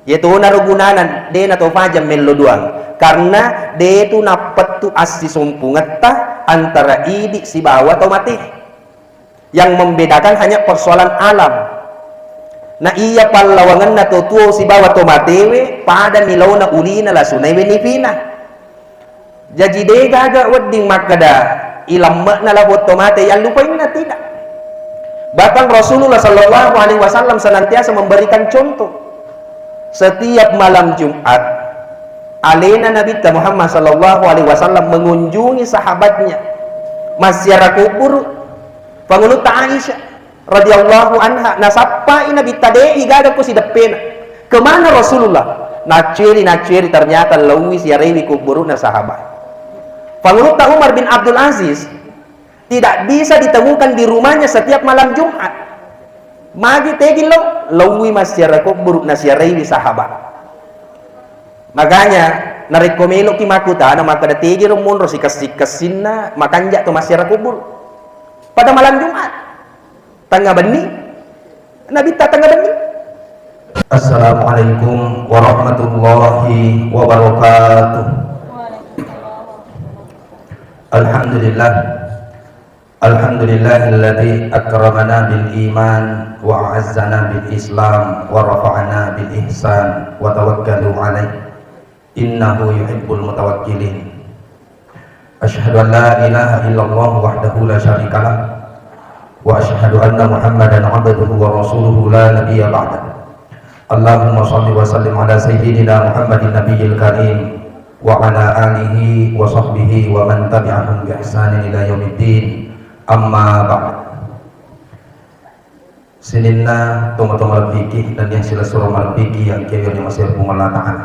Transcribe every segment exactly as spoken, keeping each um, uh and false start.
Iyatonaro gunana de' na to faja mello duang, karena de' tu nappettu assisompungetta antara idi' sibawa to mate. Yang membedakan hanya persoalan alam. Na iya pallawangenna to tuo sibawa to matewe, pada mi laona ulina, lasunai wenifina. Jaji, de' gaga wedding makkeda ilamme'na labo to mate yallupainna, tidak. Bahkan Rasulullah sallallahu alaihi wasallam senantiasa memberikan contoh. Setiap malam Jumat, alena Nabitta Muhammad sallallahu alaihi wasallam mengunjungi sahabatnya, massiara kuburu, Pangulutta Aisyah radhiyallahu anha, nasappai Nabitta, de'i gaga ko sideppena. Kemana Rasulullah? Naccueri, naccueri, ternyata laui siarewi kuburu'na sahabat. Pangulutta Umar bin Abdul Aziz tidak bisa ditemukan di rumahnya setiap malam Jumat. Magi tegi lo, laui massiara kuburu nasiarewi sahabat. Makanya, narekko meloki makkutana, makkeda tegi ro monro sikessi-kessinna, makanja to massiara kuburu. Pada malam Jumat. Tengnga benni. Nabitta tengnga benni. Assalamualaikum warahmatullahi wabarakatuh. Alhamdulillah. Alhamdulillahilladzi akramana bil iman wa a'azzana bil islam wa rafa'ana bil ihsan wa tawakkalu alaih. Innahu yuhibbul mutawakkilin. Asyhadu an la ilaha illallah wahdahu la syarikalah, wa asyhadu anna Muhammadan abduhu wa rasuluhu la nabiyya ba'dah. Allahumma shalli wa sallim ala sayyidina Muhammadin nabiyil karim wa ala alihi wa sahbihi wa man tabi'ahum bi ihsanin ila yaumiddin. Amma ba'd. Sininna tomatoa malebbiki nennia silessureng malebbiki yang kewe ri masir Puang Allah Ta'ala.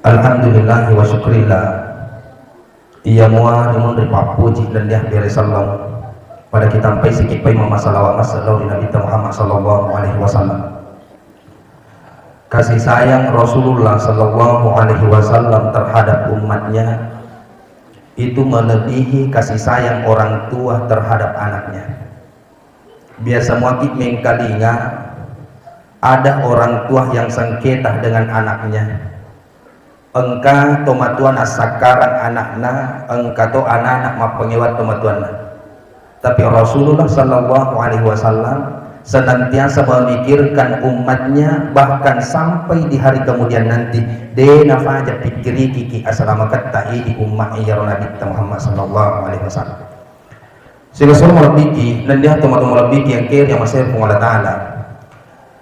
Alhamdulillah wa syukrillah. Iya mua rimunri pappuji nennia bere selleng pada kitampai sikippai mammasalawa massallau ri Nabitta Muhammad sallallahu alaihi wasallam. Kasih sayang Rasulullah sallallahu alaihi wasallam terhadap umatnya itu melebihi kasih sayang orang tua terhadap anaknya. Biasa muaki mengkalinga ada orang tua yang sengketa dengan anaknya. Engka tomatoa nassakkarang anakna, engka to anana mappangewang tomatoanna. Tapi Rasulullah sallallahu alaihi wasallam senantiasa memikirkan umatnya, bahkan sampai di hari kemudian nanti, de nafaja pikkirikiki asalamaketta idi umma iyaro Nabitta Muhammad sallallahu alaihi wasallam. Silessureng malebbiki, nennia tomatoa malebbiki yang keri yang masih Puang Allah Ta'ala.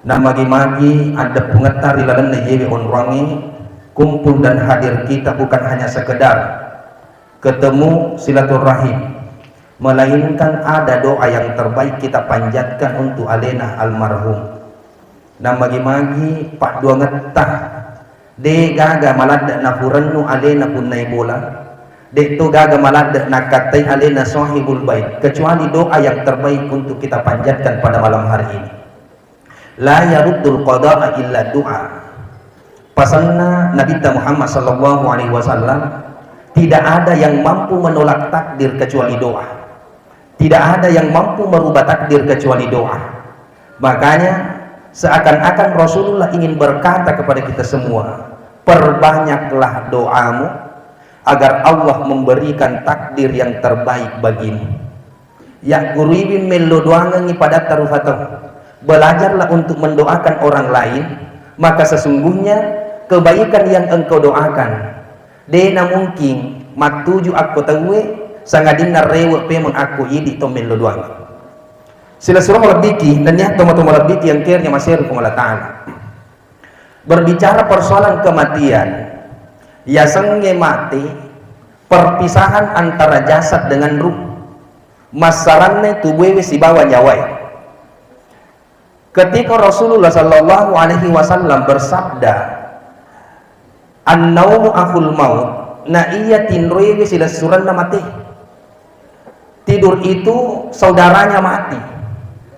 Namagi-magi addeppungetta ri lalenna iyewe onroangnge, kumpul dan hadir kita bukan hanya sekedar ketemu silaturahim, melainkan ada doa yang terbaik kita panjatkan untuk alena almarhum. Namagi-magi padduangetta, de gaga maladde nafurennu alena punnai bola, de to gaga maladde nakkattai alena sahibul bait, kecuali doa yang terbaik untuk kita panjatkan pada malam hari ini. La yaruddul qada'a illa du'a. Pasanna Nabitta Muhammad sallallahu alaihi wasallam, tidak ada yang mampu menolak takdir kecuali doa. Tidak ada yang mampu merubah takdir kecuali doa. Makanya, seakan-akan Rasulullah ingin berkata kepada kita semua, perbanyaklah doamu agar Allah memberikan takdir yang terbaik bagimu. Yagguruiwi mello doangengngi padatta rufa tau. Belajarlah untuk mendoakan orang lain, maka sesungguhnya kebaikan yang engkau doakan de namungkin mattuju akko tauwe, sangadinna rewe pemeng akko idi to mello doangeng. Silessureng malebbiki, nennia tomatoa malebbiki yang keri yang masih Puang Allah Ta'ala. Berbicara persoalan kematian, yasengnge mati, perpisahan antara jasad dengan ruh, massaranne tubuewe sibawa nyawae. Ketika Rasulullah sallallahu alaihi wasallam bersabda, "An-naumu akhul maut," na iya tinroewe silessurenna mate. Tidur itu saudaranya mati.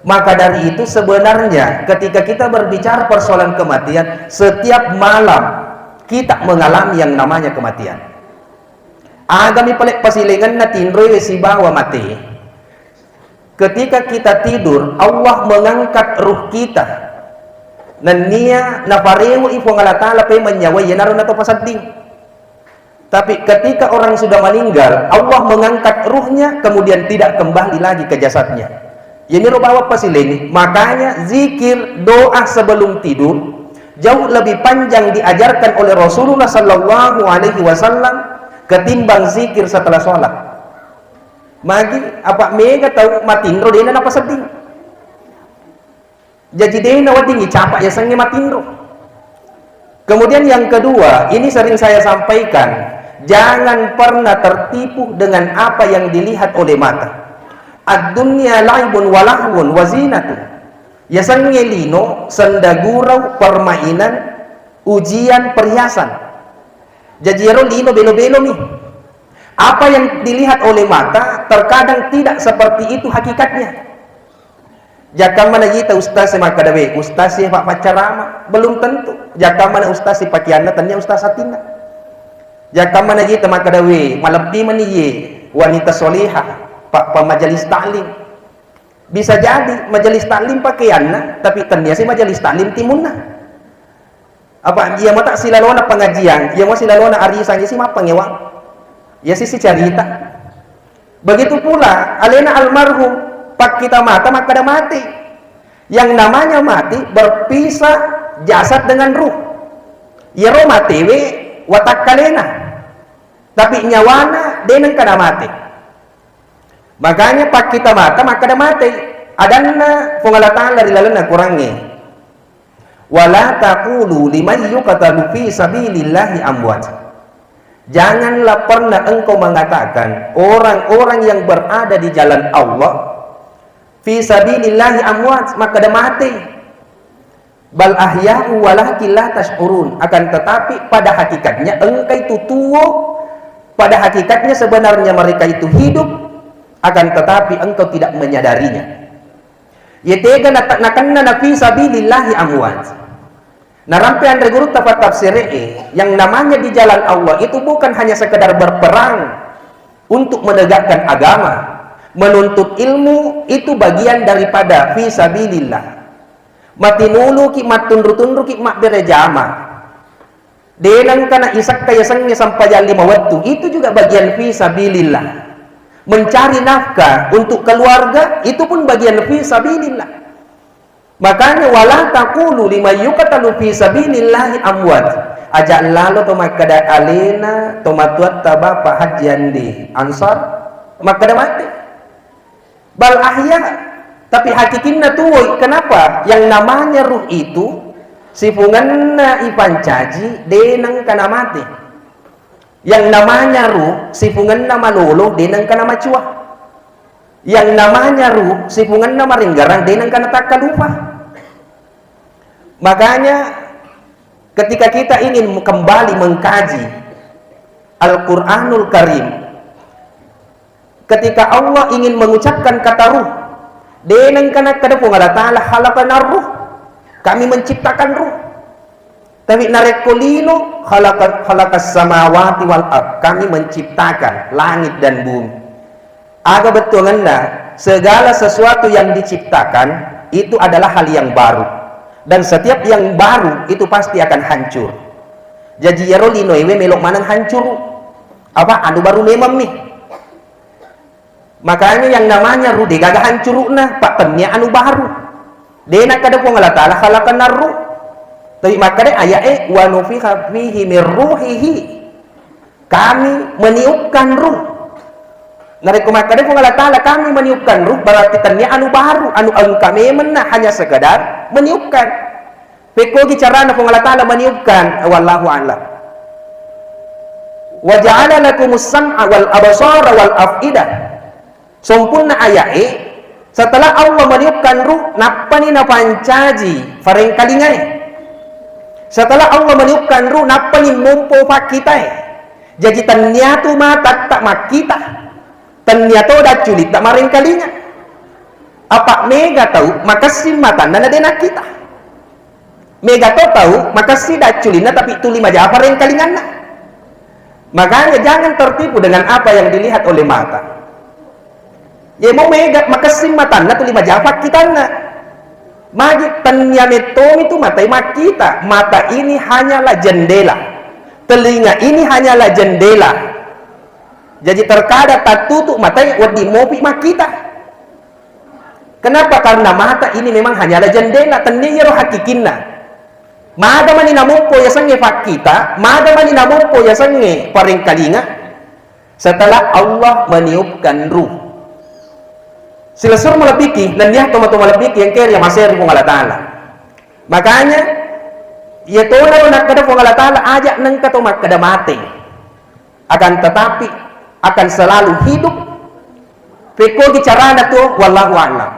Maka dari itu, sebenarnya ketika kita berbicara persoalan kematian, setiap malam kita mengalami yang namanya kematian. Agami pale pasilengenna tinroewe sibawa mate. Ketika kita tidur, Allah mengangkat ruh kita. Nennia naparewo'i Puang Allah Ta'ala pemeng nyawa iyanaro nato pasedding. Tapi ketika orang sudah meninggal, Allah mengangkat ruhnya, kemudian tidak kembali lagi ke jasadnya. Iyaniro bawang pasilaingngi. Makanya zikir, doa sebelum tidur jauh lebih panjang diajarkan oleh Rasulullah sallallahu alaihi wasallam ketimbang zikir setelah sholat. Magi apa mega tau matinro dena napasedding. Jaji dena wedding icapa yasengnge matinro. Kemudian yang kedua, ini sering saya sampaikan, jangan pernah tertipu dengan apa yang dilihat oleh mata. Ad-dunya laibun wa lahwun wa zinatun. Yasengnge lino, sendagurau, permainan, ujian, perhiasan. Jaji ero lino belo-belomi. Apa yang dilihat oleh mata terkadang tidak seperti itu hakikatnya. Jakkamma najita ustaz e makkeda, "We, ustaz e pak paccarama." Belum tentu. Jakkamma na ustaz e pakeanna, tennia ustaz atinna. Jakkamma najita makkeda, "We, malebbi mani ye wanita solehah, pak pamajelis taklim." Bisa jadi majelis taklim pakeanna, tapi tennia si majelis taklim timunna. Apa iya mata silalona pengajian, iya mo silalona arisan, iya si mappangewang. Iya si sicarita. Begitu pula alena almarhum, pakkita mata makkeda mate. Yang namanya mati berpisah jasad dengan ruh. Iyaro matewe watakkalena. Tapi nyawana de nengka namate. Makanya pakkita mata makkeda mate. Adanna Puang Allah Ta'ala ri lalenna Qurangnge. "Wala taqulu liman yuqtalu fi sabilillahi amwat." Janganlah pernah engkau mengatakan orang-orang yang berada di jalan Allah fi sabilillahi amwat, makkeda mate. Bal ahya'u walakin la tash'urun. Akan tetapi pada hakikatnya engkau itu tuo, pada hakikatnya sebenarnya mereka itu hidup, akan tetapi engkau tidak menyadarinya. Iya tega nata-, nakenna na fi sabilillahi amwat. Narampe anre gurutta fattafsire'e, yang namanya di jalan Allah itu bukan hanya sekedar berperang untuk menegakkan agama, menuntut ilmu itu bagian daripada fi sabilillah. Matinuluki, mattunru-tunruki, mabbere jama. De nengka na isakka yasengnge sampajang lima wettu, itu juga bagian fi sabilillah. Mencari nafkah untuk keluarga, itu pun bagian fi sabilillah. Makanya, "Wala taqulu liman yuqtalu fi sabilillahi amwat." Aja lalo to makkeda alena tomatoatta Bapak Haji Andi Ansor makkeda mate. Bal ahya, tapi hakikinna tuwoi. Kenapa? Yang namanya ruh itu sifungenna ipancaji de nengka namate. Yang namanya ruh sifungenna malolo de nengka namacua. Yang namanya ruh sifungenna maringgarang de nengka natakkalupa. Makanya ketika kita ingin kembali mengkaji Al-Quranul Karim, ketika Allah ingin mengucapkan kata ruh, de nengka nakkeda Puang Allah Ta'ala, "Khalaqanar ruh." Kami menciptakan ruh. Tapi narekko lino, khalaqa-, khalaqas samawati wal ard, kami menciptakan langit dan bumi. Aga bettuangenna, segala sesuatu yang diciptakan itu adalah hal yang baru. Dan setiap yang baru itu pasti akan hancur. Jaji iyaro linoewe melo maneng hancur. Apa? Anu baru memang mi. Makanya yang namanya ruh degaga hancurukna, pak tennia anu baru. De nakkeda Puang Allah Ta'ala khalaqanar ruh. Tapi makkeda aya'e, "Wa nufikha fihi min ruhihi." Kami meniupkan ruh. Narekko makkeda Puang Allah Ta'ala, "Kami meniupkan ruh," berarti tennia anu baru, anu engka memenna, hanya sekedar meniupkan. Pekkogi carana Puang Allah Ta'ala meniupkan, wallahu a'lam. "Wa ja'ala lakumus sam'a wal absara wal af'idah." Sompunna aya'e, setelah Allah meniupkan ruh, nappani napancaji farengkalingae. Setelah Allah meniupkan ruh, nappani mompo pakkitae. Jaji tennia tu matatta makkita. Tennia to dacculitta marengkalinga. Apa mega tau makessing matanna na de nakkita. Mega to tau makessing dacculinna tapi tuli maja farengkalinganna. Makanya jangan tertipu dengan apa yang dilihat oleh mata. Yemo mega makessing matanna tuli maja fakkitanna. Magi tennia mettomi tu matai makkita. Mata ini hanyalah jendela. Telinga ini hanyalah jendela. Jadi terkadang tattutu matai wedding mopi makkita. Kenapa? Karena mata ini memang hanyalah jendela, tennia iyaro hakikinna. Maga mani namoppo yasengnge fakkita, maga mani namoppo yasengnge parengkalinga, setelah Allah meniupkan ruh. Silessureng malebbiki, nennia tomatoa malebbiki engkae riamasei ri Puang Allah Ta'ala. Makanya, iyatonaro nakkeda Puang Allah Ta'ala, aja nengka to makkeda mate. Akan tetapi, akan selalu hidup. Pekkogi carana tuo, wallahu a'lam.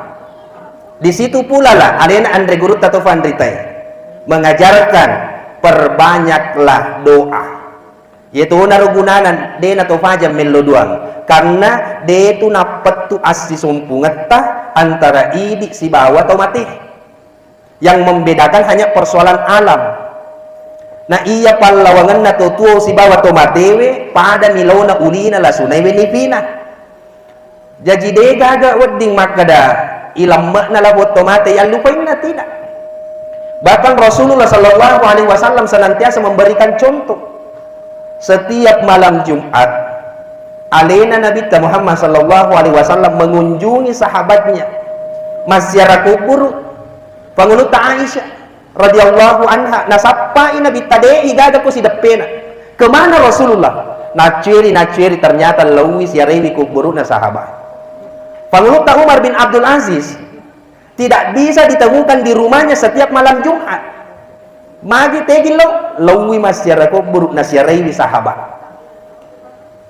Di situ pula lah alena anre gurutta to fanritae mengajarkan, perbanyaklah doa. Iyatonaro gunana de nato faja mello doang, karena de tu nappettu assisumpungetta antara idi sibawa to mate. Yang membedakan hanya persoalan alam. Na iya pallawangenna to tuo sibawa to matewe, pada ni laona ulina, lasuna, wenifina. Jaji de gaga wedding makkeda ilamme'na lafo to mate yallupainna, tidak. Bahkan Rasulullah sallallahu alaihi wasallam senantiasa memberikan contoh. Setiap malam Jumat, alena Nabitta Muhammad sallallahu alaihi wasallam mengunjungi sahabatnya, massiara kubburu. Pangulutta Aisyah radhiyallahu anha, nasappai Nabitta, de'i gaga ko sideppena. Kemana Rasulullah? Naccueri, naccueri, ternyata laui siarewi kubburuna sahabat. Pangulutta Umar bin Abdul Aziz tidak bisa ditemukan di rumahnya setiap malam Jumat. Magi tegi lo, laui massiara kubburu nasiarewi sahabat.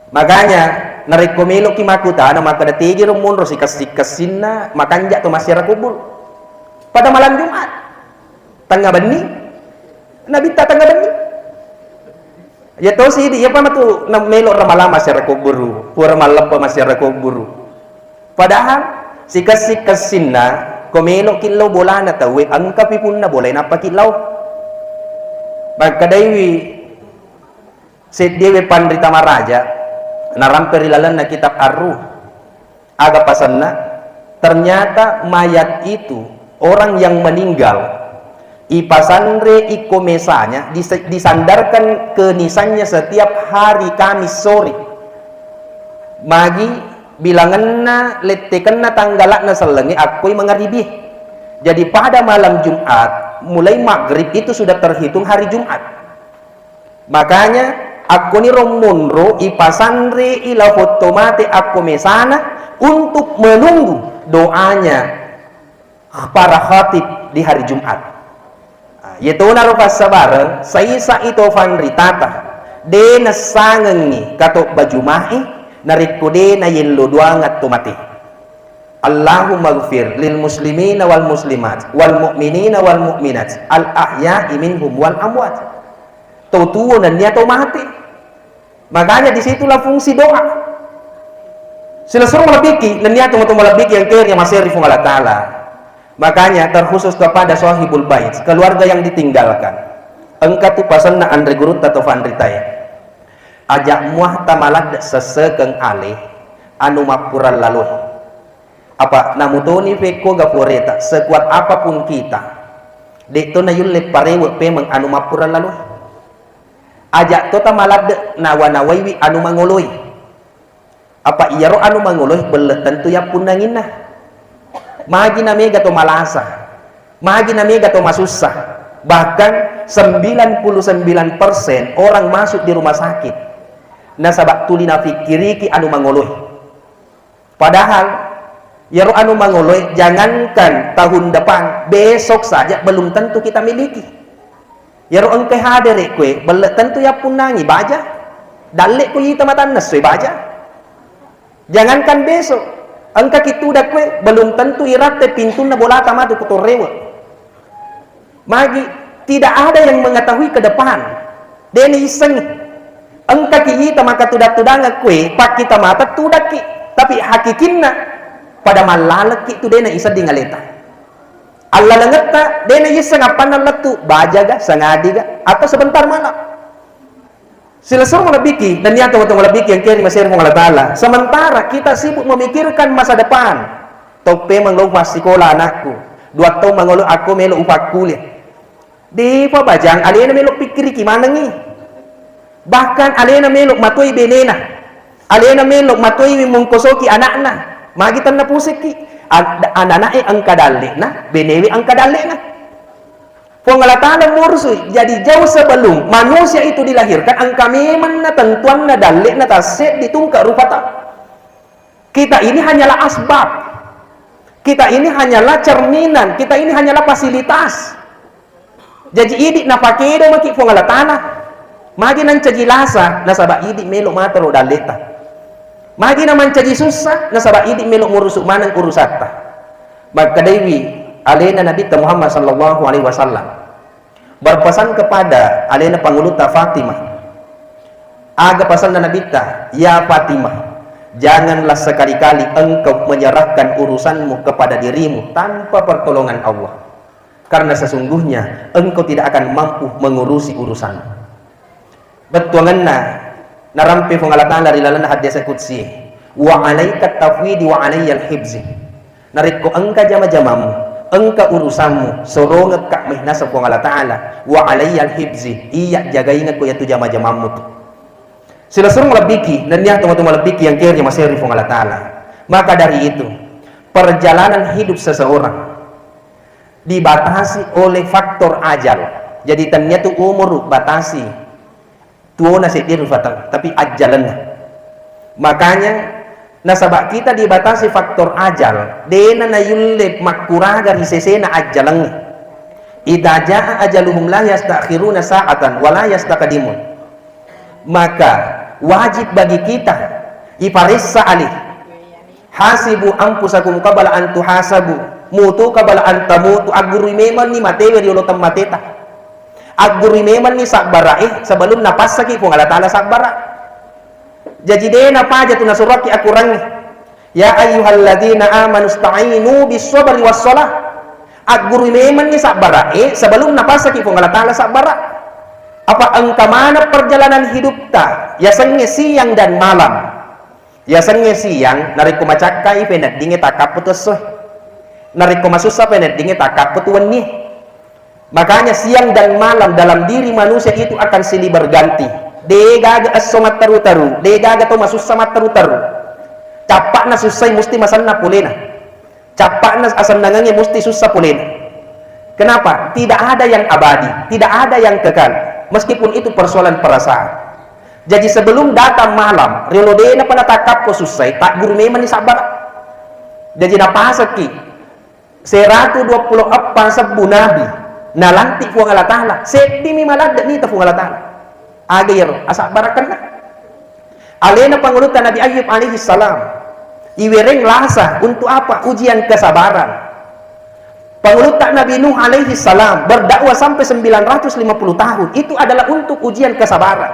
Makanya, narekko meloki makkutana makkeda tegi ro monro sikessi-kessinna, makanja to massiara kubburu. Pada malam Jumat, tengnga benni, Nabitta tengnga benni. Iya tosi idi, iyapa matu na melo ramalang massiara kubburu, pura malleppa massiara kubburu. Padahal sikessi-kessinna, ko meloki lao bolana tauwe, engkapi punna bolae nappaki lao. Makkedaiwi seddiawe panrita maraja, narampe ri lalenna kitab Ar-Ruh. Aga pasenna? Ternyata mayat itu, orang yang meninggal, ipasanre ikko mesanya, dis-, disandarkan ke nisannya setiap hari Kamis sore. Magi bilangenna lettekenna tanggalakna sellengnge akkoi mangaribi. Jadi pada malam Jumat, mulai maghrib itu sudah terhitung hari Jumat. Makanya, akkoniro monro ipasanrei lafo to mate akko mesana untuk menunggu doanya para khatib di hari Jumat. Nah, iyatonaro passabareng, saisa ito fanritata, de nassangengngi katobba Juma'i, narekko de nayello doangan to mate. Allahumma gfir lil muslimina wal muslimat, wal mu'minina wal mu'minat, al ahya'i minhum wal amwat. To tuo nennia to mate. Makanya disitulah fungsi doa. Silessureng malebbiki, nennia to matu malebbiki engkae riamasei ri Puang Allah Ta'ala. Makanya terkhusus kepada sahibul bait, keluarga yang ditinggalkan. Engka tu pasenna anre gurutta to fanritae. Aja muah tamaladde sessekeng ale, anu mappurang laloe. Apa namutoni fekko gaforeta, sekuat apapun kita, de to nayulle parewe pemeng anu mappurang laloe. Aja to tamaladde nawa-nawaiwi anu mangoloi. Apa iyaro anu mangoloi belle tentu yappunnanginna. Magi na mega to malasa, magi na mega to masussa. Bahkan sembilan puluh sembilan persen orang masuk di rumah sakit nasaba tuli nafikkiriki anu mangoloi. Padahal, iyaro anu mangoloi, jangankan tahun depan, besok saja belum tentu kita miliki. Iyaro engkai hadere kue, belle tentu yappunnangi baja. Dalle ko ita matanna sue baja. Jangankan besok, engka ki tudang kue, belum tentu iratte pintunna bolata matu ko torrewe. Magi, tidak ada yang mengetahui ke depan. De naissengi. Engkaki ita maka tudang-tudangeng kue, pakkita mata tudakki. Tapi hakikinna, pada mallalekki tu de naisedding aleta. Allalengetta, de naisseng appanna lettu, bajaga, sangadiga, atau sebentar malam. Silessureng malebbiki, nennia to-, to malebbiki engkae riamasei ri Puang Allah Ta'ala. Sementara kita sibuk memikirkan masa depan. Toppe menglo passikola anakku. Dua taung mangolo akko melo upakkule. Depa bajang alena melo pikkiriki manengngi. Bahkan alena melo matoi benena. Alena melo matoi mungkosoki anakna. Magi tenna pusekki. An-, anana'e engka dalle'na, benewe engka dalle'na. Puang Allah Ta'ala murusui. Jadi jauh sebelum manusia itu dilahirkan, engka memang na tentuanna dalle'na tasseddi tungke rupa tau. Kita ini hanyalah asbab. Kita ini hanyalah cerminan, kita ini hanyalah fasilitas. Jaji idi napakedo maki Puang Allah Ta'ala. Magi nancaji lasa, nasaba idi melo mata ro dalleta. Magi namancaji sussa, nasaba idi melo murusu maneng urusatta. Makkedaiwi alena Nabitta Muhammad sallallahu alaihi wasallam. Berpesan kepada alena pangulutta Fatimah. Aga pesanna Nabitta, "Ya Fatimah, janganlah sekali-kali engkau menyerahkan urusanmu kepada dirimu tanpa pertolongan Allah. Karena sesungguhnya engkau tidak akan mampu mengurusi urusanmu." Bettuangenna, narampe Puang Allah Ta'ala ri lalenna hadis qudsi, "Wa alaika tafwidi wa alayyal hibzi." Narekko engka jama-jamammu, engka urusammu, sorongekka mai naseng Puang Allah Ta'ala, "Wa alayyal hibzi," iya jagaingekko iyatu jama-jamammu tu. Silessureng malebbiki, nennia tomatoa malebbiki yang keri maseri Puang Allah Ta'ala. Maka dari itu, perjalanan hidup seseorang dibatasi oleh faktor ajal. Jadi, tennia tu umur batasi. Tuona seddi rupa tau, tapi ajjalenna. Makanya, nasaba kita dibatasi faktor ajal, dena nayulle makkuraga ri sesena ajjalengnge. Idza jaa ajaluhum la yastakhiruna sa'atan wa la yastaqdimun. Maka wajib bagi kita iparessa alih. Hasibu anfusakum qabla an tuhasabu, mutu qabla an tamutu, aggurui memanni matewe riolo temmateta. Aggurui memanni sabbara'e sebelum napassaki Puang Allah Ta'ala sabbara. Jaji de napaja tu nasuroki akurangnge. Ya ayyuhalladzina amanu sta'inu bis sabri was shalah. Aggurui memanni sabbara'e sebelum napassaki Puang Allah Ta'ala sabbara. Apa engka maneng perjalanan hidupta, yasengnge siang dan malam. Yasengnge siang, narekko macakkai peneddingnge takkappo tu essoe. Narekko masussa peneddingnge takkappo tu wennie. Makanya siang dan malam dalam diri manusia itu akan silih berganti. Degaga esso matteru-teru, degaga to masussa matteru-teru. Cappa'na sussai musti masenna polena. Cappa'na asennangengnge musti sussa polena. Kenapa? Tidak ada yang abadi, tidak ada yang kekal. Meskipun itu persoalan perasaan. Jaji sebelum datang malam, riolo de napa natakkappo sussai, tagguru memanni sabbara. Jaji napasekki seratu dua puluh eppa sebbu nabi nalantik Puang Allah Ta'ala, seddimi maladde nita Puang Allah Ta'ala. Aga iyaro asabbarakenna? Alena pangulutta Nabi Ayub alaihi salam, iwereng lasa untuk apa? Ujian kesabaran. Pangulutta Nabi Nuh alaihi salam berdakwah sampai sembilan ratus lima puluh tahun, itu adalah untuk ujian kesabaran.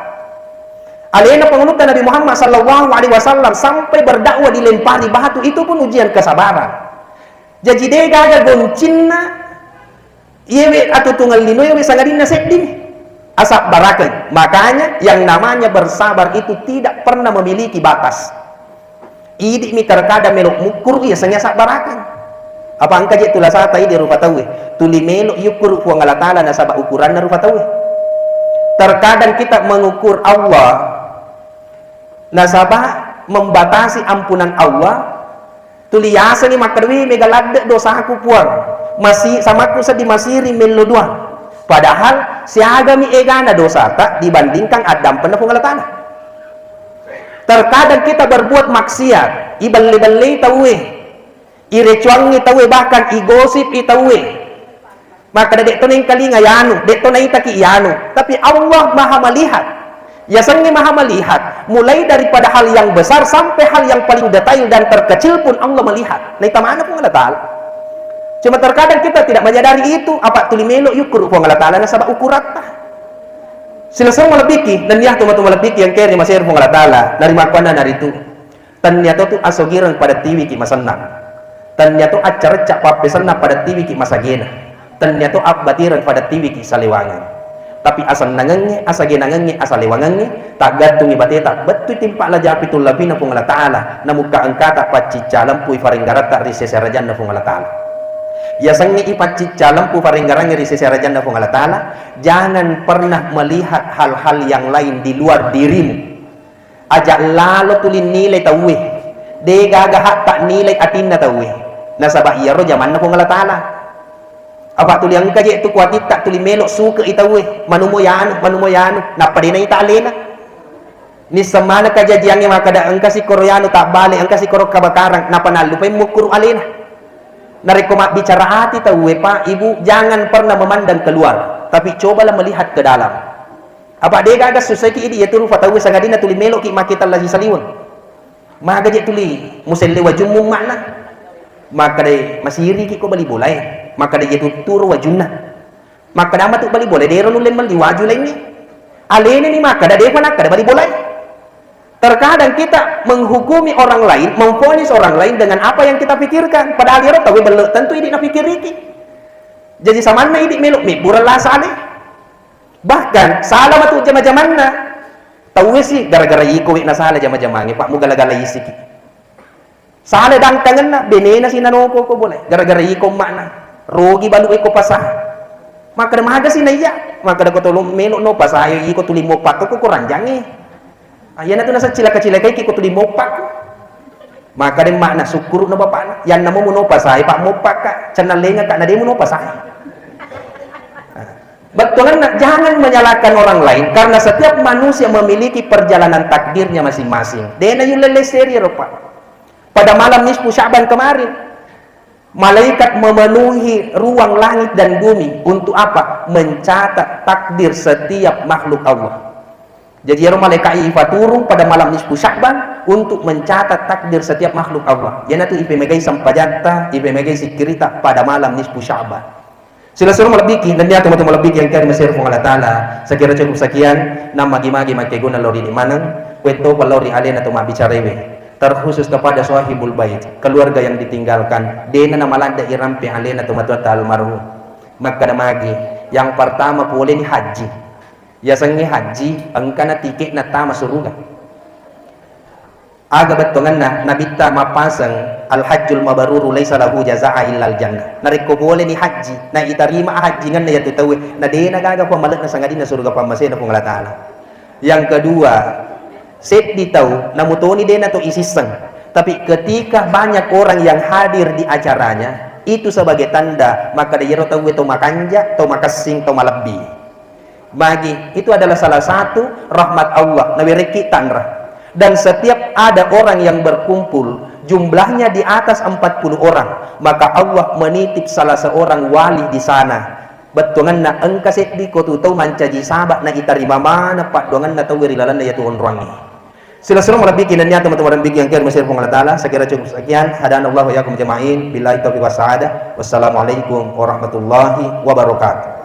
Alena pangulutta Nabi Muhammad sallallahu alaihi wasallam sampai berdakwah dilempari batu, itu pun ujian kesabaran. Jaji degaga goncinna iyewe atutungeng linoe we sangadinna seddimi. Asabbarakeng. Makanya yang namanya bersabar itu tidak pernah memiliki batas. Idi'mi terkadang melo mukkuru, iya sengnge asabbarakeng. Apa engka je tulasata idi rupa tauwe. Tuli melo yukkuru Puang Allah Ta'ala nasaba ukuranna rupa tauwe. Terkadang kita mengukur Allah nasaba membatasi ampunan Allah, tuli yasengngi makkeda, "Wi, mega ladde dosaku, Puang. Masi-, samakku seddi masiri mello dua." Padahal siagami egana dosata dibandingkan addampenna Puang Allah Ta'ala. Terkadang kita berbuat maksiat, ibelle-bellei tauwe, irecuangngi tauwe, bahkan igosipi tauwe. Makkeda, "De'to naengkalinga yanu, de'to naitaki yanu." Tapi Allah Maha Melihat. Yasengnge Maha Melihat, mulai daripada hal yang besar sampai hal yang paling detail dan terkecil pun Allah melihat. Naita mana Puang Allah Ta'ala. Cuma terkadang kita tidak menyadari itu, apa tuli melo yukkuru Puang Allah Ta'ala nasaba ukuratta. Silessureng malebbiki, nennia tomatoa malebbiki yang keri maseri Puang Allah Ta'ala, narimakkuannanaritu. Tenniato tu asogireng pada tiwiki masennang. Tenniato accarecca pappesenna pada tiwiki masagena. Tenniato abbatireng pada tiwiki salewangeng. Tapi asennangengnge, asagenangengnge, asalewangengnge, taggattungi bateta, bettui timpa laja api tullapina Puang Allah Ta'ala, namukka engkata paccicca lempui faringgaratta ri sese arajanna Puang Allah Ta'ala. Yasengnge ipaccicca lempu parengngerangnge ri sese arajanna Puang Allah Ta'ala, jangan pernah melihat hal-hal yang lain di luar dirimu. Aja lalo tuli nilai tauwe. De gaga hatta nilai atinna tauwe. Nasaba iyaro jamanna Puang Allah Ta'ala. Apa tuli engka je tu kuatitta tuli melo suke i tauwe. Manumo yanu, manumo yanu. Nappa de naita alena. Nisseng maneng kajajiangnge makkeda engka sikoro yanu tabbale, engka sikoro kabakarang, napa nallupai mukkuru alena. Narekko mabbicara ati tauwe, Pak, Ibu, jangan pernah memandang keluar, tapi cobalah melihat ke dalam. Apa de gaga sussaiki idi yatu rupa tauwe sangadinna tuli meloki makkitella sisaliweng. Maga je tuli muselle wajummu makna. Makkeda masiriki ko bali bolae. Makkeda je tutturo wajunna. Makkeda matu bali bola, dero nulle melli waju laingnge. Alena ni makkeda depa nakkeda bali bolae. Terkadang kita menghukumi orang lain, memvonis orang lain dengan apa yang kita pikirkan. Padahal iyaro tauwe belle tentu idi napikiriki. Jaji samanna idi melo mebbureng lasa ale. Bahkan salah matu jama-jamanna. Tauwe si gara-gara iko we nasala jama-jamangnge, Pak, mugala-gala isiki. Sale dangkangenna, benena si nanoko ko bolae. Gara-gara iko makna. Rogi balu iko pasa. Makkeda maga si naiya. Makkeda ko tolong melo no pasa, ayo iko tuli mopakko ko ranjangnge. Ah, iyana tu nasa cilaka-cilakaiki ko tuli mopakko. Makkeda makna sukkuru no bapakna. Yanna mo muno pasa, Pak, mopakka. Cenna lenga ka na de muno pasa. Bettuanna, jangan menyalahkan orang lain karena setiap manusia memiliki perjalanan takdirnya masing-masing. Dena yulle leseri ero, Pak. Pada malam nisfu Sya'ban kemarin, malaikat memenuhi ruang langit dan bumi untuk apa? Mencatat takdir setiap makhluk Allah. Jadi ero malaikat ifaturung pada malam nisfu Sya'ban untuk mencatat takdir setiap makhluk Allah. Iyanatu ipemegai sempajatta, ipemegai sikkirita pada malam nisfu Sya'ban. Silessureng malebbiki, nennia tomatoa malebbiki engka ri masero Puang Allah Ta'ala. Sakira cukup sekian, nammagi-magi makkeguna lao ri idi maneng, kuettopa lao ri alena to mabbicaraewe. Terkhusus kepada sahibul bait, keluarga yang ditinggalkan, dena namaladde irampe alena tomatoatta almarhum. Makkeda magi, yang pertama poleni haji. Yasengnge haji, engkana tiketna tama suruga. Aga bettuanna, Nabitta mappaseng, "Al-hajjul mabruru laisa lahu jazaa illal jannah." Narekko boleni haji, na itarima hajjingenna iyatu tauwe, na dena gaga pamalekna sangadinna suruga pammasena Puang Allah Ta'ala. Yang kedua, seddi tau, namutoni dena to isisseng. Tapi ketika banyak orang yang hadir di acaranya, itu sebagai tanda, makkeda iyaro tauwe to makanja, to makessing, to malebbi. Magi, itu adalah salah satu rahmat Allah, nawerekki tanra. Dan setiap ada orang yang berkumpul, jumlahnya di atas empat puluh orang, maka Allah menitip salah seorang wali di sana. Bettuanna engka seddi ko tu tau mancaji saba na itarima maneng paddoangenna tauwe ri lalenna iyatu onroangnge. Silessureng malebbiki nennia tomatoa malebbiki engka ri masero Puang Allah Ta'ala, sakira cukup sekian, hadanallahu wa iyyakum ajma'in, billahi taufiq was sa'adah, wassalamualaikum warahmatullahi wabarakatuh.